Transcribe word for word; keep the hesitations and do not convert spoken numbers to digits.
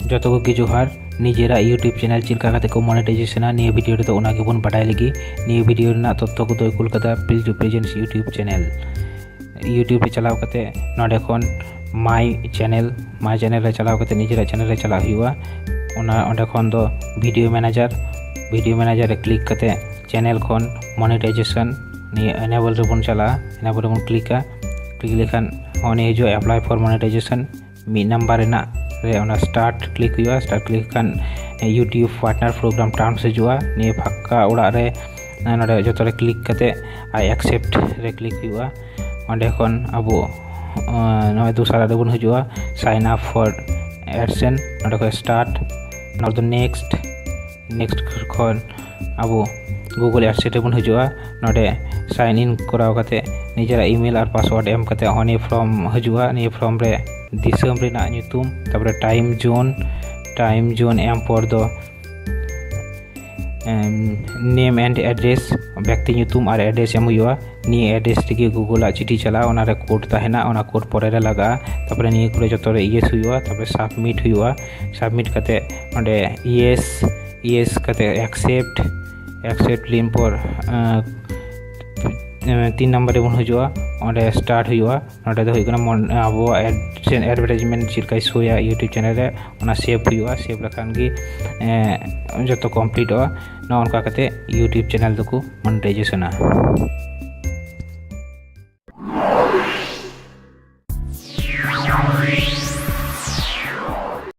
ᱡᱚᱛᱚ ᱠᱚᱜᱮ ᱡᱚᱦᱟᱨ᱾ ᱱᱤᱡᱮᱨᱟᱜ YouTube channel ᱪᱮᱫ ᱞᱮᱠᱟ ᱠᱟᱛᱮ ᱠᱚ monetization ᱟ, ᱱᱤᱭᱟᱹ video ᱨᱮᱫᱚ ᱚᱱᱟ ᱜᱮᱵᱚᱱ ᱵᱟᱰᱟᱭ ᱞᱟᱹᱜᱤᱫ᱾ ᱱᱤᱭᱟᱹ video ᱨᱮᱱᱟᱜ ᱛᱚᱛᱛᱷᱚ ᱠᱚᱫᱚᱭ ᱠᱩᱞ ᱠᱟᱫᱟ Pilju Presents YouTube channel᱾ YouTube ᱨᱮ ᱪᱟᱞᱟᱣ ᱠᱟᱛᱮ ᱱᱚᱰᱮ ᱠᱷᱚᱱ My Channel, My Channel ᱨᱮ ᱪᱟᱞᱟᱣ ᱠᱟᱛᱮ ᱱᱤᱡᱮᱨᱟᱜ channel ᱨᱮ ᱪᱟᱞᱟᱜ ᱦᱩᱭᱩᱜᱼᱟ᱾ ᱚᱱᱟ, ᱚᱸᱰᱮ ᱠᱷᱚᱱ ᱫᱚ Video Manager, Video Manager ᱨᱮ click ᱠᱟᱛᱮ channel ᱠᱷᱚᱱ monetization ᱱᱤᱭᱟᱹ enable ᱨᱮᱵᱚᱱ ᱪᱟᱞᱟᱜᱼᱟ᱾ Enable ᱨᱮᱵᱚᱱ click ᱟ᱾ Click ᱞᱮᱠᱷᱟᱱ ᱱᱚᱜᱼᱚ ᱱᱤᱭᱟᱹ ᱦᱤᱡᱩᱜᱼᱟ, Apply for Monetization᱾ ᱢᱤᱫ ᱱᱟᱢᱵᱟᱨ ᱨᱮᱱᱟᱜ ᱨᱮ ᱚᱱᱟ start click ᱦᱩᱭᱩᱜᱼᱟ᱾ Start click ᱠᱷᱟᱱ YouTube Partner Program Terms ᱦᱤᱡᱩᱜᱼᱟ᱾ ᱱᱤᱭᱟᱹ ᱯᱷᱟᱸᱠᱟ ᱚᱲᱟᱜ ᱨᱮ ᱱᱚᱰᱮ ᱡᱚᱛᱚ ᱨᱮ click ᱠᱟᱛᱮ I accept ᱨᱮ click ᱦᱩᱭᱩᱜᱼᱟ᱾ ᱚᱸᱰᱮ ᱠᱷᱚᱱ ᱟᱵᱚ, ᱟᱸ, ᱱᱚᱜᱼᱚᱭ ᱫᱚᱥᱟᱨᱟᱜ ᱨᱮᱵᱚᱱ ᱦᱤᱡᱩᱜᱼᱟ, Sign Up for AdSense᱾ ᱱᱚᱰᱮ ᱠᱷᱚᱱ start, ᱱᱚᱰᱮ ᱫᱚ next, next ᱠᱷᱚᱱ ᱟᱵᱚ Google AdSense ᱨᱮᱵᱚᱱ ᱦᱤᱡᱩᱜᱼᱟ᱾ ᱱᱚᱰᱮ sign in ᱠᱚᱨᱟᱣ ᱠᱟᱛᱮ ᱱᱤᱡᱮᱨᱟᱜ email ᱟᱨ password ᱮᱢ ᱠᱟᱛᱮ ᱦᱚᱸ ᱱᱤᱭᱟᱹ form ᱦᱤᱡᱩᱜᱼᱟ᱾ ᱱᱤᱭᱟᱹ form ᱨᱮ ᱫᱤᱥᱚᱢ ᱨᱮᱱᱟᱜ ᱧᱩᱛᱩᱢ, ᱛᱟᱨᱯᱚᱨᱮ time zone, time zone ᱮᱢ ᱯᱚᱨ ᱫᱚ, ᱮᱢ, name and address, ᱵᱮᱠᱛᱤ ᱧᱩᱛᱩᱢ ᱟᱨ address ᱮᱢ ᱦᱩᱭᱩᱜᱼᱟ᱾ ᱱᱤᱭᱟᱹ address ᱨᱮᱜᱮ Google ᱟᱜ ᱪᱤᱴᱷᱤ ᱪᱟᱞᱟᱜᱼᱟ, ᱚᱱᱟ ᱨᱮ code ᱛᱟᱦᱮᱱᱟ, ᱚᱱᱟ code ᱯᱚᱨᱮ ᱨᱮ ᱞᱟᱜᱟᱜᱼᱟ᱾ ᱛᱟᱨᱯᱚᱨᱮ ᱱᱤᱭᱟᱹ ᱠᱚᱨᱮ ᱡᱚᱛᱚ ᱨᱮ yes ᱦᱩᱭᱩᱜᱼᱟ, ᱛᱟᱨᱯᱚᱨᱮ submit ᱦᱩᱭᱩᱜᱼᱟ᱾ Submit ᱠᱟᱛᱮ ᱚᱸᱰᱮ yes, yes ᱠᱟᱛᱮ accept, accept ᱞᱤᱱ ᱯᱚᱨ, ᱟᱸ, ᱛᱤᱱ ᱱᱟᱢᱵᱟᱨ ᱨᱮᱵᱚᱱ ᱦᱤᱡᱩᱜᱼᱟ, ᱚᱸᱰᱮ start ᱦᱩᱭᱩᱜᱼᱟ᱾ ᱱᱚᱰᱮ ᱫᱚ ᱦᱩᱭᱩᱜ ᱠᱟᱱᱟ ᱢᱚᱱ-, ᱟᱵᱚᱣᱟᱜ ad-, advertisement ᱪᱮᱫ ᱞᱮᱠᱟᱭ ᱥᱳᱭᱟ YouTube channel ᱨᱮ, ᱚᱱᱟ save ᱦᱩᱭᱩᱜᱼᱟ᱾ Save ᱞᱮᱠᱷᱟᱱ ᱜᱮ, ᱮᱸ, ᱡᱚᱛᱚ completeᱚᱜᱼᱟ᱾ ᱱᱚᱜᱼᱚ ᱱᱚᱝᱠᱟ ᱠᱟᱛᱮ YouTube channel ᱫᱚᱠᱚ monetizationᱟ᱾